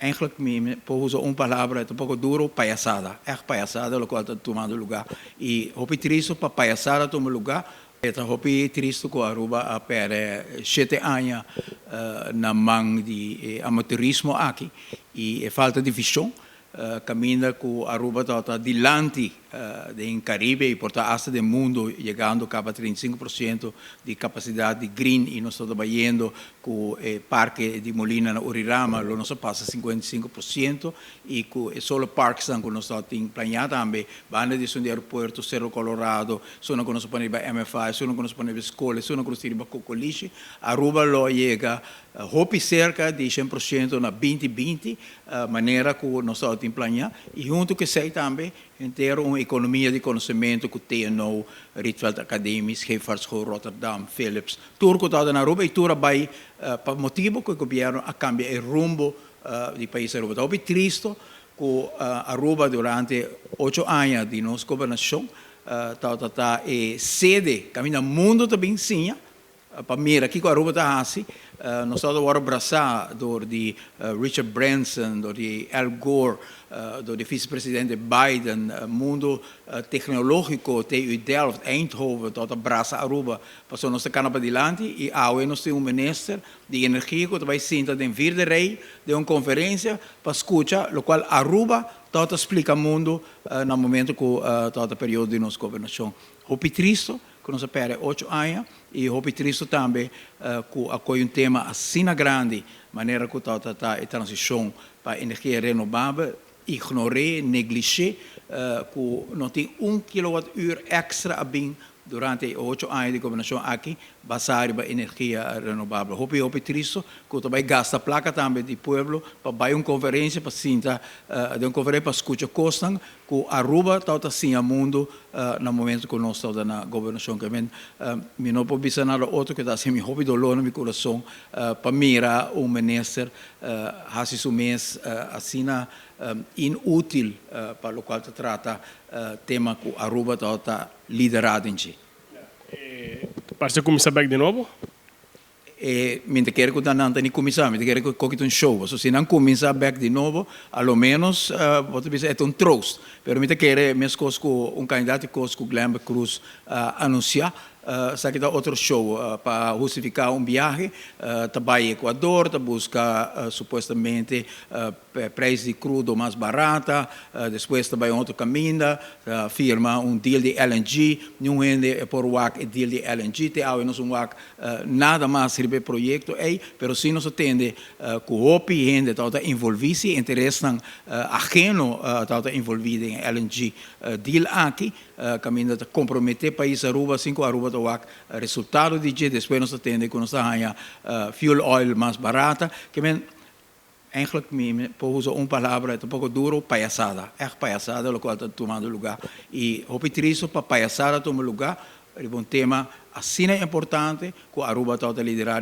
Eigenlijk mi por usa un palabra, un poko duru, payasada. Echt payasada loke ta tumando lugá. I hopi tristu pa payasada tuma lugá. Ta hopi tristu ku Aruba a pèrdè 7 aña na man di amateurismo aki i falta di vishon. Kaminda ku Aruba ta dilanti den Karibe i por ta hasta den mundu, yegando kaba 35% di kapasidat di green, i nos ta trahando ku e parke di molina na Urirama, lo nos pasa 55%, i ku solar parks ku nos tin planiá tambe, banda di aeropuerto, Cerro Colorado, esun ku nos pone MFI, esun ku nos pone skol, esun ku nos tin Cocolishi, Aruba lo yega hopi serka di 100% na 2020, manera ku nos tin planiá, i huntu ku esei tambe, henter un ekonomia di konosementu ku TNO, Rietveld Academie, Scheepvaartschool Rotterdam, Philips, tur ku ta na Aruba i tur bai pa motibu ku gobièrnu a kambia e rumbo di pais Aruba. Ta tristu ku Aruba durante 8 aña di nos gobernashon ta e sede, kaminda mundu tambe siña, pa mira kiko Aruba ta hasi. Nos a wòrdu brasá dor di Richard Branson, dor di Al Gore, dor di visepresidente Biden, mundu teknológiko, TU Delft, Eindhoven, tur a brasa Aruba, paso nos ta kana padilanti, i awe nos tin un minister di energia ku bai sinta den vierde rij di un konferensia pa skucha loke Aruba ta splika mundu na momento ku ta e periodo di nos gobernashon. Hopi tristu ku nos a pèrdè 8 aña i hopi tristu tambe ku a un tema asina grandi, manera ku ta e transishon pa energia renobabel, ignorá, neglishá, ku no tin 1 kilowattuur èkstra a bin durante 8 aña di gobernashon aki, basá riba energia renobabel. Hopi, hopi tristu, ku tambe gasta plaka tambe di pueblo pa bai un konferensia, pa sinta den un konferensia pa skucha kos ku Aruba ta siña mundu na momento ku nos ta na gobernashon. Ke men, mi no por bisa nada otro ku asina, mi hopi doló na mi kurason pa mira un minister hasi su mes asina inútil pa loke ta trata tema ku Aruba ta liderá den dje. Parse kuminsá bèk di nobo? Mi ta kere ku nan ni kuminsá, mi ta kere ku un show. So, si nan kuminsá bèk di nobo, a lo menos, bo ta bisa, e un troost. Pero mi ta kere meskos ku un kandidato ku Glenbert Croes anunsiá, esaki ta otro show pa hustifiká un biahe, ta bai Ecuador, ta buska supuestamente preis di crudo mas barata, despues ta bai otro kaminda, firma un deal di LNG, ningun hende por wak e deal di LNG, te awe no wak nada mas riba e proyekto ei, pero si nos tende ku hopi hende ta envolví, si interes aheno ta envolví den LNG deal aki, kaminda ta komprometé pais Aruba, sin ku Aruba ta wak resultado di dje. Despues nos tende ku nos haña fuel oil mas barata, ke men, eigenlijk mi por usa un palabra, un poko duru, payasada. Echt payasada loke ta tumando lugá. I hopi tristu pa payasada tuma lugá, un tema asina importante ku Aruba ta liderá.